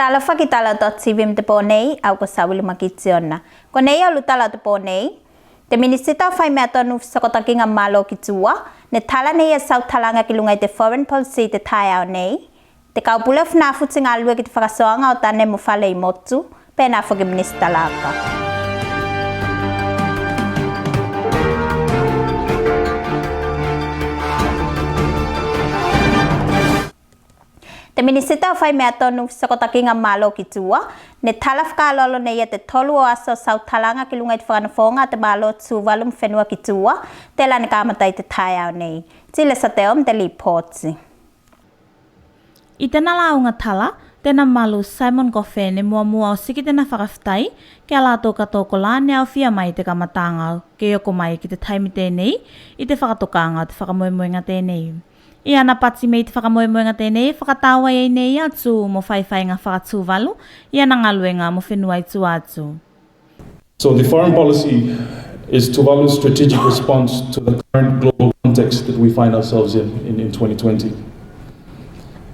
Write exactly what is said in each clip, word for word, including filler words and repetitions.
Talofa ki tala o dotTV mo te po nei, au ko Saulu Makitiona. Konei a ulutala o te po nei. Te Minisita o Faimeatonu, Fesokotakiga mo Malo ki Tua ne tala ne ia sautalaga ki luga i te foreign policy i te taeao nei. Te Kaupule o Funafuti galue ki te fakasoaga o tane mo fale i motu, penā foki Minisita Laka. Te Minisita o Faimeatonu, Fesokotakiga mo Malo ki Tua ne tala fakaaloalo ne ia te tolu o aso o sautalaga ki luga i te fakanofoga a te malo Tuvalu mo fenua ki tua, telā ne kamata i te taeao nei. Tilesa Teo mo te lipoti. I tena lauga tala, tena malu Simon Kofe ne muamua o siki tena fakafetai ki a latou katoa kolā ne aofia mai i te kamataga ke oko mai ki te taimi tenei i te fakatokaga o te fakamoemoega tenei. I ana pati me i te fakamoemoega tenei e fakatau ai ne ia atu mo faifaiga faka-Tuvalu i ana galuega mo fenua i tua atu. So the foreign policy is Tuvalu's strategic response to the current global context that we find ourselves in, in, in twenty twenty.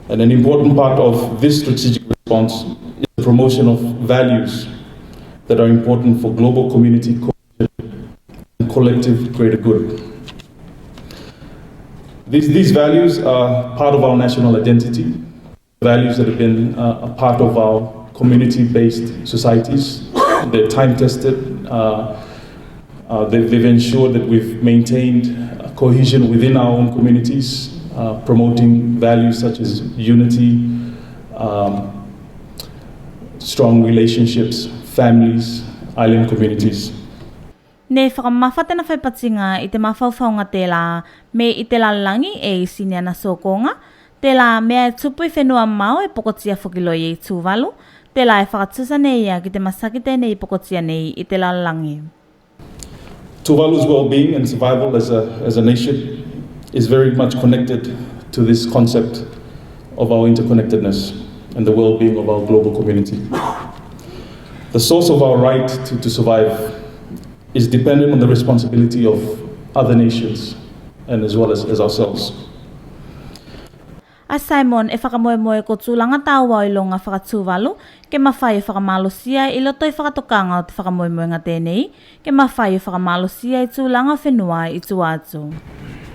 And an important part of this strategic response is the promotion of values that are important for global community cohesion and collective greater good. These, these values are part of our national identity, values that have been, uh, a part of our community-based societies. They're time-tested. Uh, uh, they've, they've ensured that we've maintained, uh, cohesion within our own communities, uh, promoting values such as unity, um, strong relationships, families, island communities. Ne fakamamafa tena faipatiga i te mafaufauga telā me i te lalolagi e isi ne ana sokoga, telā mea e tupu i fenua mamao e pokotia foki loa i ei Tuvalu, telā e fakatusa ne ia ki te masaki tenei i pokotia nei i te lalolagi. Tuvalu's well-being and survival as a, as a nation is very much connected to this concept of our interconnectedness and the well-being of our global community. The source of our right to, to survive is dependent on the responsibility of other nations and as well as, as ourselves. A Simon e fakamoemoe ko tulaga tāua o iloga faka-Tuvalu ke mafai o fakamalosia i loto i fakatokaga o te fakamoemoega tenei, ke mafai o fakamalosia i tulaga o fenua i tua atu.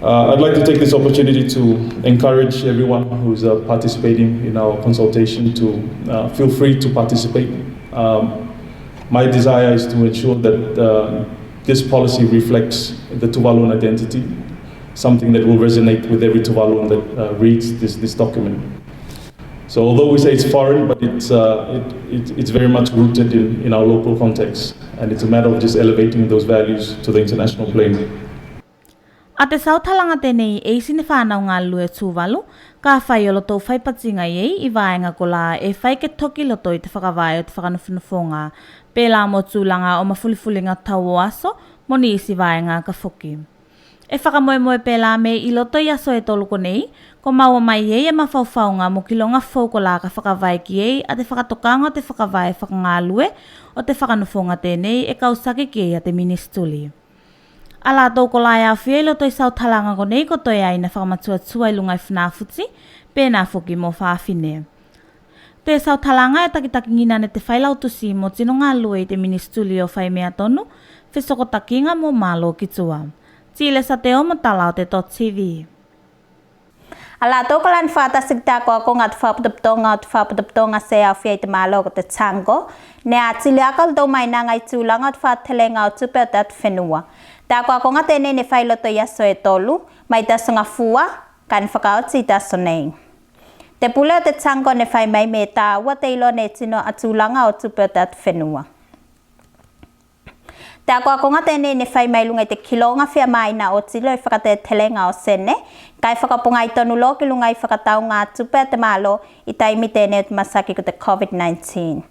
Uh, I'd like to take this opportunity to encourage everyone who's, uh, participating in our consultation to, uh, feel free to participate. Um, my desire is to ensure that, uh, this policy reflects the Tuvaluan identity, something that will resonate with every Tuvaluan that, uh, reads this, this document. So although we say it's foreign, but it's, uh, it, it, it's very much rooted in, in our local context, and it's a matter of just elevating those values to the international plane. A te sautalaga tenei e isi ne fanau galue Tuvalu, kafai o lotou faipatiga i ei i vaega kolā e fai ke toki loto i te fakavae o te fakanofonofoga, pelā mo tulaga o mafulifuliga tau o aso mo nisi vaega aka foki. E fakamoemoe pelā me i loto i aso e tolu konei ko maua mai ei a mafaufauga mo kiloga fou kolā ka fakavae ki ei a te fakatokaga o te fakavae fakagalue o te fakanofoga tenei e kausaki ki ei a te Minisituli. A latou kolā e aofia i loto i sautalaga konei ko toe ina fakamatuatua i luga i Funafuti, penā foki mo fafine. Te sautalaga e takitakigina ne te failautusi mo tino galue i te Minisituli o Faimeatonu, Fesokotakiga mo Malo ki Tua. Tilesa Teo mo tala o te dotTV. A latou kolā ne fakatasi ki te akoakoga a te fakapotopotoga o te fakapotopotoga se aofia i te malo ko te TANGO ne atili aka olotou mainaga i tulaga o te fakatelega o tupe o te atufenua. Te akoakoga tenei ne fai loto i aso e tolu, mai te Aso Gafua kae ne fakaoti i te aso nei. Te pule o te TANGO ne fai mai me tāua te iloa ne tino a tulaga o tupe o te atufenua. Te akoakoga tenei ne fai mai luga i te kiloga fia maina o tilo i fakatetelega o sene, kae fakapogai tonu loa ki luga i fakatauga tupe a te malo i taimi tenei o te masaki ko te COVID nineteen.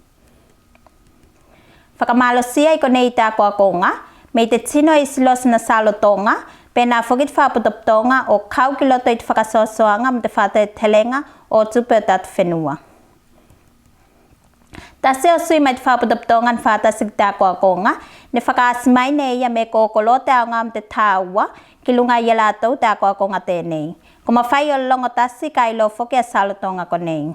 Fakamalosia i konei i te akoakoga me i te tino e isi loa sina salotoga, penā foki te fakapotopotoga o kau ki loto i te fakasoasoaga mo te fakatetelega o tupe o te atufenua. Tasi o sui mai te fakapotopotoga ne fakatasi ki te akoakoga ne fakaasi mai ne ia me ko oko loa te aoga mo te tāua ki luga i a latou te akoakoga tenei. Ko mafai o logo tasi kae iloa foki a salotoga konei.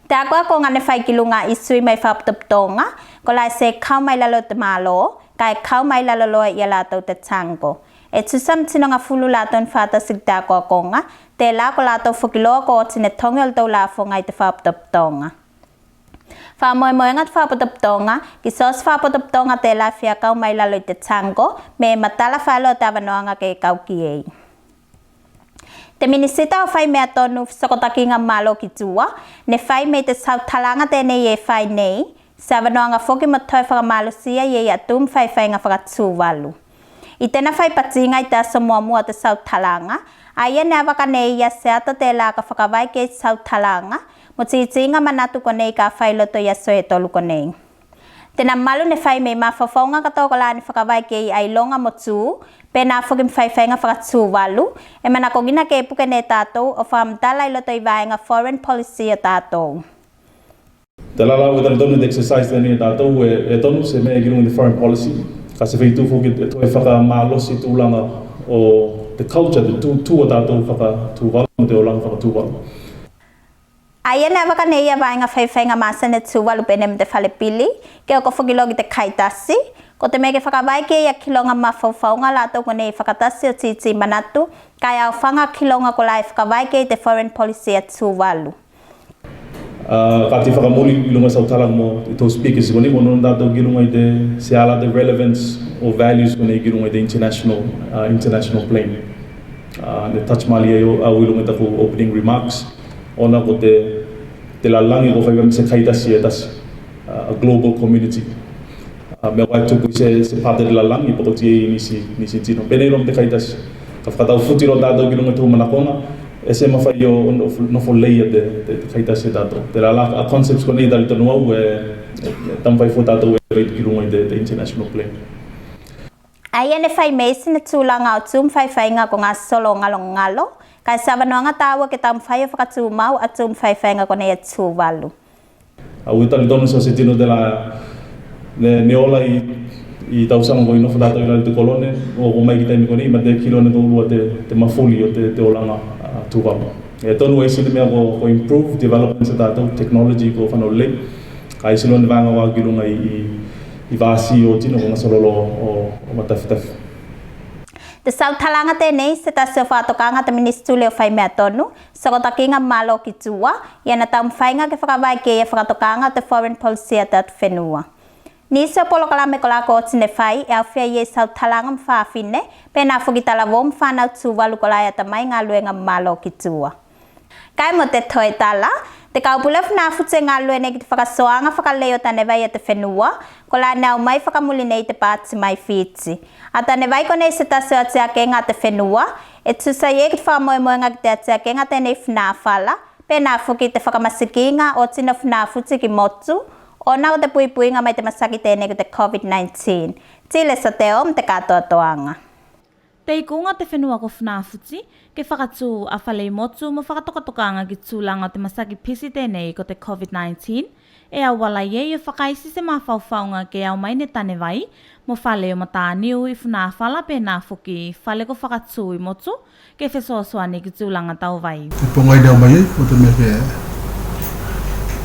Te akoakoga ne fai ki luga i sui mai fakapotopotoga kolā e se kau mai lalo o te malo kae kau mai lalo loa i a latou te jungle. E tusa mo tino gafulu latou ne fakatasi ki te akoakoga, telā ko latou foki loa ko oti ne togi olotou lafoga i te fakapotopotoga. Fakamoemoega te fakapotopotoga ki so se fakapotopotoga telā e fia kau mai lalo i te jungle me matala faeloa te avanoaga ke kau ki ei. Te Minisita o Fai Mea Tonu, Fesokotakiga mo Malo ki Tua ne fai me i te sautalaga tenei e fai nei se avanoaga foki mo toe fakamalosia i ei atu mo faifaiga faka-Tuvalu. I tena faipatiga i te aso muamua o te sautalaga, a ia ne avaka ne ia se ata telā ka fakavae ki ei te sautalaga mo titiga manatu konei ka fai loto i aso e tolu konei. Tena malu ne fai me i mafaufauga katoa kolā ne fakavae ki ei a iloga mo tu penā foki mo faifaiga faka-Tuvalu e manakogina ke puke ne tatou o fakamatala i loto i vaega foreign policy o tatou. Telā la e talitonu te exercise tenei a tatou e, e tonu se mea e ki luga i te foreign policy, kae se feitu foki e toe fakamalosi tulaga o te culture, te tu, tu o tatou faka-Tuvalu mo te olaga faka-Tuvalu. A ia ne avaka ne ia vaega faifaiga masani a Tuvalu penei mo te fale pili ke oko foki loa ki te kaitasi, ko te mea ke fakavae ki ei a kiloga mo mafaufauga a latou konei e fakatasi o titi manatu kae aofaga a kiloga kolā e fakavae ki ei te foreign policy a Tuvalu. A, kāti fakamuli i luga i sautalaga mo i tou speakers konei, ko onoono tatou ki luga i te, se a la te relevance o values konei ki luga i te international, a, international plane. A, ne touch malie au i luga i taku opening remarks, ona ko te, te lalolagi ko fai me se kaitasi e tasi, a, a global community. A, me vae tuku i se, se pati o te lalolagi, pako oti ei nisi, nisi tino. Penei loa mo te kaitasi. Ka fakatau futi loa tatou ki luga i tou manakoga, e se mafai o, o nofo, nofo leia te, te, te kaitasi a tatou. Telā la a concepts konei e talitonu au e, e, e taumafai fua tatou e vae ki luga i te, te international plane. A ia ne fai me i sina tulaga o tu mo faifaiga ko gasolo galogalo, kae se avanoaga tāua ke taumafai o fakatumau a tu mo faifaiga konei a Tuvalu. Au e talitonu so se tino telā ne, ne ola i, i tausaga ko i nofo tatou i lalo i te kolone, o oko mai ki taimi konei, ma te kilo ne koulua te, te mafuli o te, te olaga, a, Tuvalu. E tonu e isi te mea ko, ko improve developments a tatou, technology ko fanau lei, kae isi loa ne vaega o au ki luga i, i, i vasi o tino ko gasolo loa o, o matafitafi. Te sautalaga tenei se tasi o fakatokaga a te Minisituli o Fai Mea Tonu, Fesokotakiga mo Malo ki Tua, i ana taumafaiga ke fakavae ki ei a fakatokaga o te foreign policy a te atufenua. Nisi o polokalame kolā ko oti ne fai e aofia i ei sautalaga mo fafine, penā foki talavou mo fanau Tuvalu kolā e ata mai i galuega mo malo ki tua. Kae mo te toe tala, te Kaupule o Funafuti e galue nei ki te fakasoaga fakalei o tane vai a te fenua, kolā ne aumai fakamuli nei i te pati mai Fiti. A tane vai konei se tasi o atiakega a te fenua, e tusa i ei ki te fakamoemoega ki te atiakega tenei funafala, penā foki te fakamasikiga o tino funafuti ki motu, ona ko te puipuiga mai te masaki tenei ko te COVID nineteen. Tilesa Teo mo te katoatoaga. Te ikuga a te fenua ko Funafuti ke fakatu a fale i motu mo fakatokatokaga ki tulaga o te masaki pisi tenei ko te COVID nineteen, e auala i ei o fakaisi se mafaufauga ke aumai ne tane vai mo fale o mataniu i funafala penā foki fale ko fakatu i motu ke fesoasoani ki tulaga tau vai. Te pogai ne aumai ei ko te mea ke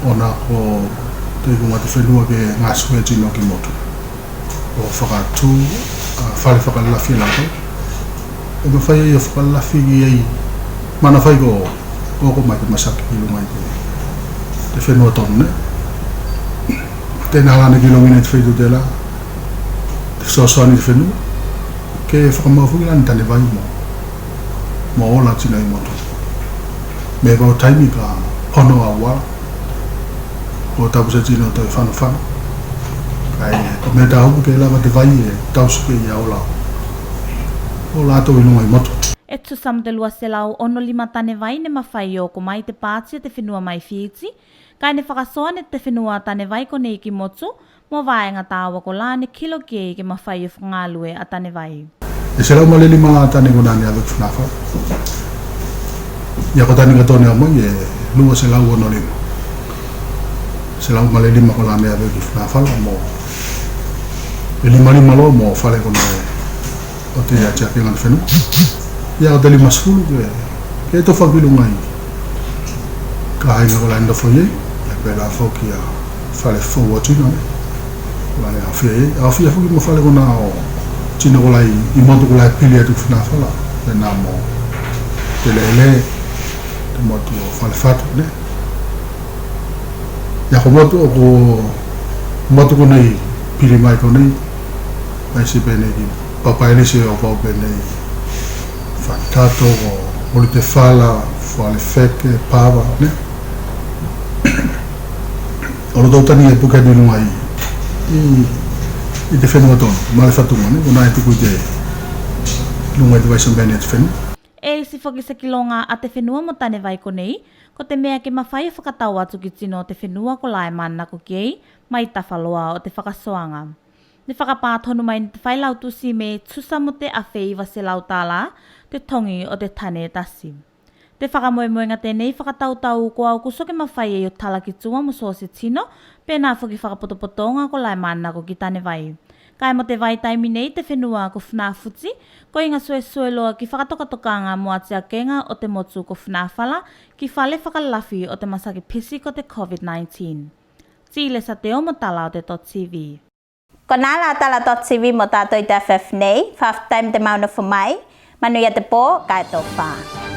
ona ko te ikuga te fenua ke gasue tino ki motu o fakatu a fale fakalafi a latou. E mafai ei o fakalafi ki ei manafai ko oko mai te masaki ki luga i te, te fenua tonu nei. Tena la ne kilogi nei te feitu telā, te fesoasoani te fenua ke fakamau foki la ne tane vai mo, mo ola tino i motu. Me vau taimi ka ono auala o tapu se tino toe fanofano. Kae ko mea taupu ke lava te vai e tausi ke ia ola o latou i luga i motu. E tusa mo te lua selau ono lima tane vai ne mafai o oko mai te pati a te fenua mai Fiti, kae ne fakasoa ne te fenua tane vai konei ki motu mo vaega tāua kolā ne kilo ki ei ke mafai o fakagalue a tane vai. E selau ma le lima la tane konā ne ave ki funafala. Ia ko tane katoa ne aumai e lua selau ono lima. Selau ma le lima kolā ne ave ki funafala mo e limalima loa mo fale konā e o te atiakega a te fenua. Ia o te lima sefulu ke, ke tofa ki luga i kāiga kolā e nofo i ei, ia Pela foki a fale fou o tino, ne? Fale aofia, aofia foki mo fale kona o tino kolā i motu kolā e pili atu ki Fanafala. Penā mo Teleʻele, te motu o Falefatu, ne? Ia ko motu, ko motu konei pili mai konei, mai se penei ki Papaelise o pau penei Fanitato, ko Molutefala, Falefeke, Pava, ne? O lotou tani e puke atu i luga i, i, i te fenua tonu, ma le fatuga, ne? Konā e tuku i te luga i te vaisambeni a te fenua. E isi foki se kiloga a te fenua mo Tanevai konei, ko te mea ke mafai o fakatau atu ki tino o te fenua kolā e manako ki ei, mai tafa loa o te fakasoaga. Ne fakapā tonu mai ne te failautusi me tusa mo te afe iva selau tālā te togi o te tane e tasi. Te fakamoemoega tenei fakatautau ko Aukuso ke mafai ei o tala ki tua mo so se tino, penā foki fakapotopotoga kolā e manako ki Tanevai. Kae mo te vaitaimi nei te fenua ko Funafuti, ko iga suesue loa ki fakatokatokaga mo atiakega o te motu ko Funafala ki fale fakalafi o te masaki pisi ko te COVID nineteen. Tilesa Teo mo tala o te dot TV. Konā la tala dot TV mo tatou i te afiafi nei, fakafetai mo te mau nofo mai, manuia te po, kae tofa.